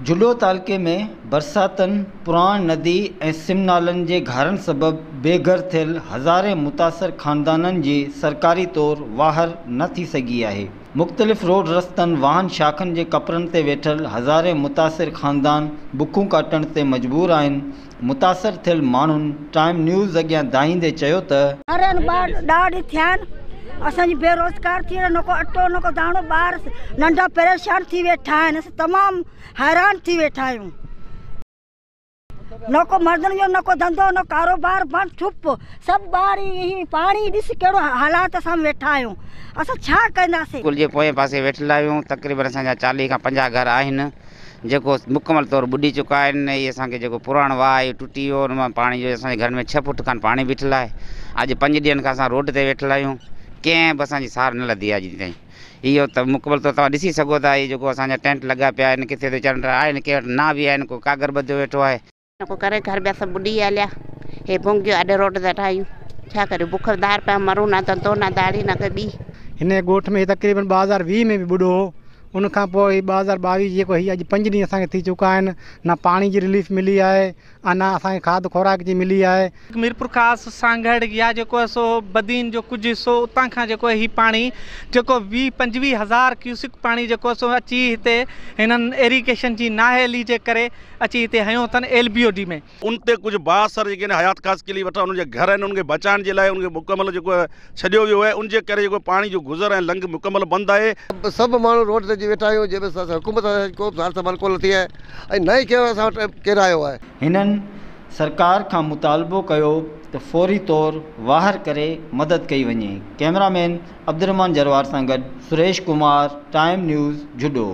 جهڏو تعلقي ۾ برساتن، پراڻ ندي ۽ سم نالن جي گهارن سبب بي گهر ٿيل هزارين متاثر خاندانن جي سرڪاري طور واهر نه ٿي سگهي آهي. مختلف روڊ رستن، واهن شاخن جي ڪپرن تي ويٺل هزارين متاثر خاندان بکون ڪاٽڻ تي مجبور آهن. متاثر ٿيل ماڻهن ٽائيم نيوز اڳيان دانهيندي چيو ته. مرن ٻار ڏاڍ ٿيا آهن اسان جي بيروزگار ٿي ويا نه ڪو اٽو نه ڪو داڻو ٻار ننڍا پريشان ٿي ويٺا آهن اسان تمام حيران ٿي ويٺا آهيون نه ڪو مردن جو نه ڪو ڌنڌو نه ڪاروبار بند ٺپ سڀ ٻار هي پاڻي ڏس ڪهڙو حالات اسان ويٺا آهيون اسان ڇا ڪنداسين. اسڪول جي پوئين پاسي ويٺل آهيون تقريبن اسان جا چاليهه کان پنجاهه گهر آهن جيڪو مڪمل طور ٻڏي چڪا آهن هي اسان کي جيڪو پراڻ واهه آهي ٽٽي ويو ان مان پاڻي جو اسان جي گهرن ۾ ڇهه فوٽ کن پاڻي بيٺل آهي اڄ پنج ڏينهن کان اسان روڊ تي ويٺل آهيون ڪنهن به اسان جي سار نه لڌي آهي اڄ تائين اهو ته مڪمل طور توهان ڏسي سگهو ٿا هي جيڪو اسان جا ٽينٽ لڳا پيا آهن ڪٿي ته چرڻ آهن ڪنهن وٽ نه به آهن ڪو ڪاڳر ٻڌيو ويٺو آهي. ڪو ڪري گهر ٻيا سڀ ٻڏي هليا. هي ڀونگيو اڏ روڊ تي ٺاهيون. ڇا ڪريون بک ڌار پيا مرون نه ڌنڌو نه ڌاڙي نه ڪي ٻي. هن ڳوٺ ۾ تقريبن 2020 ۾ به ٻڏو هو ان کان پوء هي 2022 جيڪو هي اڄ پنج ڏينهن اسان کي ٿي چڪا آهن نه پاڻي جي رليف ملي آهي ۽ نه اسان کي کاڌ خوراڪ جي ملي آهي. ميرپورخاص، سانگهڙ يا جيڪو آهي سو بدين جو ڪجهه حصو اتان کان جيڪو آهي هي پاڻي جيڪو 20 25 هزار ڪيوسڪ پاڻي جيڪو آهي سو اچي هتي هنن ايريگيشن جي نااهلي جي ڪري اچي هتي هنيو اٿن ايل بي او ڊي ۾. ان تي ڪجهه بااثر جيڪي آهن حيات خاصخيلي وٽان انهن جا گهر آهن انهن کي بچائڻ جي لاء انهن کي مڪمل جيڪو آهي ڇڏيو ويو آهي ان جي ڪري جيڪو پاڻي جو گذر ۽ لنگهه مڪمل بند آهي. سڀ ماڻهو روڊ تي اچي ويٺا آهيون جنهن ۾ اسان حڪومت اسان جي ڪو به سار سنڀال ڪونه لٿي آهي ۽ نه ئي ڪنهن اسان وٽ ڪير آيو آهي. هنن سرڪار کان مطالبو ڪيو ته فوري طور واهر ڪري مدد ڪئي وڃي. ڪئميرا مين عبدالرحمان جروار سان گڏ سريش ڪمار، ٽائيم نيوز، جهڏو.